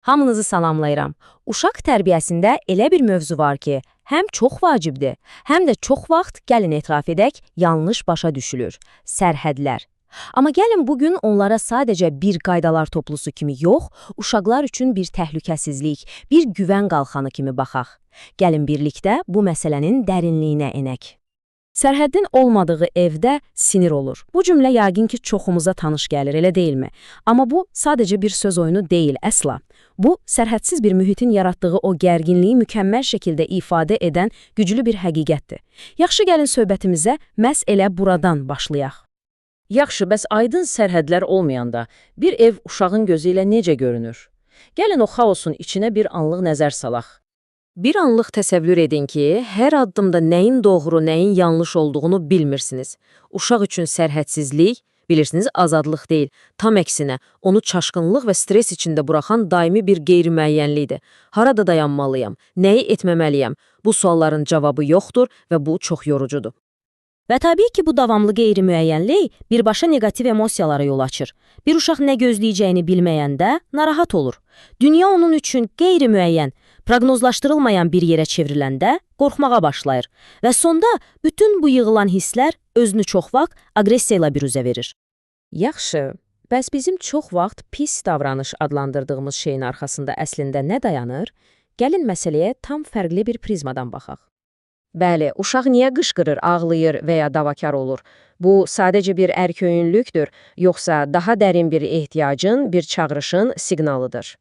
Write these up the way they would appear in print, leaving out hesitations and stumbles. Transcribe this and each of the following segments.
Hamınızı salamlayıram. Uşaq tərbiyəsində elə bir mövzu var ki, həm çox vacibdir, həm də çox vaxt gəlin etiraf edək, yanlış başa düşülür. Sərhədlər. Amma gəlin bugün onlara sadəcə bir qaydalar toplusu kimi yox, uşaqlar üçün bir təhlükəsizlik, bir güvən qalxanı kimi baxaq. Gəlin birlikdə bu məsələnin dərinliyinə enək. Sərhəddin olmadığı evdə sinir olur. Bu cümlə yəqin ki, çoxumuza tanış gəlir, elə deyilmi? Amma bu sadəcə bir söz oyunu deyil, əsla. Bu, sərhədsiz bir mühitin yaratdığı o gərginliyi mükəmməl şəkildə ifadə edən güclü bir həqiqətdir. Yaxşı, gəlin söhbətimizə məhz elə buradan başlayaq. Yaxşı, bəs aydın sərhədlər olmayanda bir ev uşağın gözü ilə necə görünür? Gəlin o xaosun içinə bir anlıq nəzər salaq. Bir anlıq təsəvvür edin ki, hər addımda nəyin doğru, nəyin yanlış olduğunu bilmirsiniz. Uşaq üçün sərhədsizlik, bilirsiniz, azadlıq deyil. Tam əksinə, onu çaşqınlıq və stres içində buraxan daimi bir qeyri-müəyyənlikdir. Harada dayanmalıyam? Nəyi etməməliyəm? Bu sualların cavabı yoxdur və bu çox yorucudur. Və təbii ki, bu davamlı qeyri-müəyyənlik birbaşa neqativ emosiyalara yol açır. Bir uşaq nə gözləyəcəyini bilməyəndə narahat olur. Dünya onun üçün qeyri-müəyyən, proqnozlaşdırılmayan bir yerə çevriləndə qorxmağa başlayır. Və sonda bütün bu yığılan hisslər özünü çox vaxt aqressiya ilə büruzə verir. Yaxşı, bəs bizim çox vaxt pis davranış adlandırdığımız şeyin arxasında əslində nə dayanır? Gəlin məsələyə tam fərqli bir prizmadan baxaq. Bəli, uşaq niyə qışqırır, ağlayır və ya davakar olur? Bu sadəcə bir ərköyünlükdür, yoxsa daha dərin bir ehtiyacın, bir çağırışın siqnalıdır?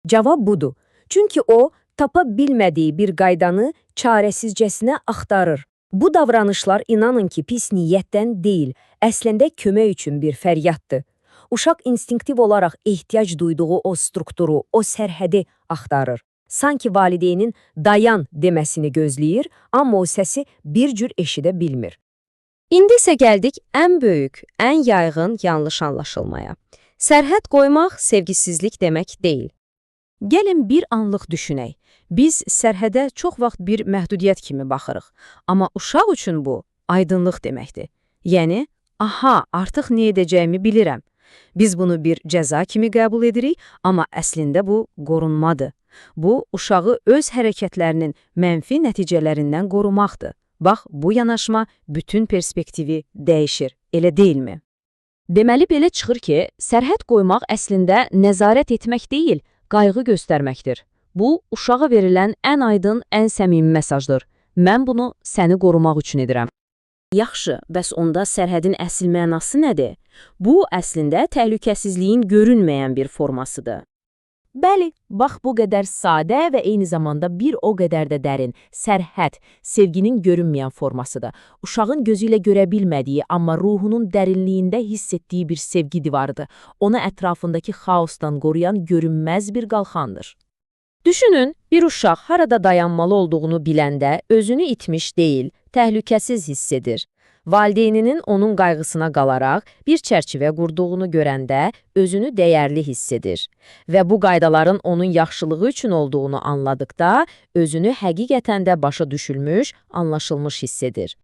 Cavab budur. Çünki o, tapa bilmədiyi bir qaydanı çarəsizcəsinə axtarır. Bu davranışlar inanın ki, pis niyyətdən deyil, əslində kömək üçün bir fəryaddır. Uşaq instinktiv olaraq ehtiyac duyduğu o strukturu, o sərhədi axtarır. Sanki valideynin dayan deməsini gözləyir, amma o səsi bir cür eşidə bilmir. İndi isə gəldik ən böyük, ən yayğın yanlış anlaşılmaya. Sərhəd qoymaq sevgisizlik demək deyil. Gəlin bir anlıq düşünək. Biz sərhədə çox vaxt bir məhdudiyyət kimi baxırıq. Amma uşaq üçün bu aydınlıq deməkdir. Yəni, aha, artıq nə edəcəyimi bilirəm. Biz bunu bir cəza kimi qəbul edirik, amma əslində bu qorunmadır. Bu, uşağı öz hərəkətlərinin mənfi nəticələrindən qorumaqdır. Bax, bu yanaşma bütün perspektivi dəyişir, elə deyilmi? Deməli, belə çıxır ki, sərhəd qoymaq əslində nəzarət etmək deyil, qayğı göstərməkdir. Bu, uşağa verilən ən aydın, ən səmimi mesajdır. Mən bunu səni qorumaq üçün edirəm. Yaxşı, bəs onda sərhədin əsl mənası nədir? Bu, əslində təhlükəsizliyin görünməyən bir formasıdır. Bəli, bax bu qədər sadə və eyni zamanda bir o qədər də dərin. Sərhəd, sevginin görünməyən formasıdır. Uşağın gözü ilə görə bilmədiyi, amma ruhunun dərinliyində hiss etdiyi bir sevgi divarıdır. Onu ətrafındakı xaosdan qoruyan görünməz bir qalxandır. Düşünün, bir uşaq harada dayanmalı olduğunu biləndə özünü itmiş deyil, təhlükəsiz hiss edir. Valideyninin onun qayğısına qalaraq bir çərçivə qurduğunu görəndə özünü dəyərli hiss edir. Və bu qaydaların onun yaxşılığı üçün olduğunu anladıqda özünü həqiqətən də başa düşülmüş, anlaşılmış hiss edir.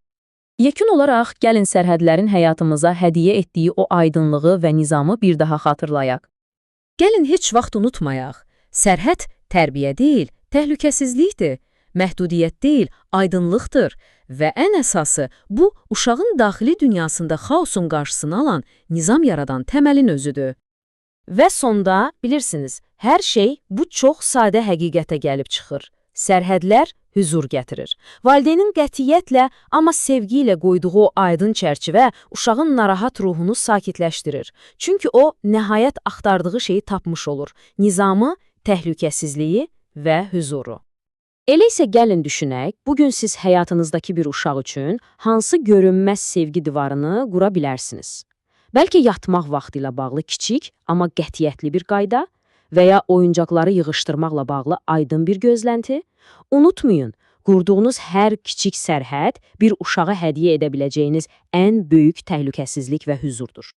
Yekun olaraq gəlin sərhədlərin həyatımıza hədiyyə etdiyi o aydınlığı və nizamı bir daha xatırlayaq. Gəlin heç vaxt unutmayaq. Sərhəd tərbiyə deyil, təhlükəsizlikdir. Məhdudiyyət deyil, aydınlıqdır. Və ən əsası, bu, uşağın daxili dünyasında xaosun qarşısını alan, nizam yaradan təməlin özüdür. Və sonda, bilirsiniz, hər şey bu çox sadə həqiqətə gəlib çıxır. Sərhədlər hüzur gətirir. Valideynin qətiyyətlə, amma sevgi ilə qoyduğu o aydın çərçivə uşağın narahat ruhunu sakitləşdirir. Çünki o, nəhayət axtardığı şeyi tapmış olur. Nizamı, təhlükəsizliyi və hüzuru. Elə isə gəlin düşünək, bugün siz həyatınızdakı bir uşaq üçün hansı görünməz sevgi divarını qura bilərsiniz? Bəlkə yatmaq vaxtı ilə bağlı kiçik, amma qətiyyətli bir qayda və ya oyuncaqları yığışdırmaqla bağlı aydın bir gözlənti? Unutmayın, qurduğunuz hər kiçik sərhəd bir uşağa hədiyyə edə biləcəyiniz ən böyük təhlükəsizlik və hüzurdur.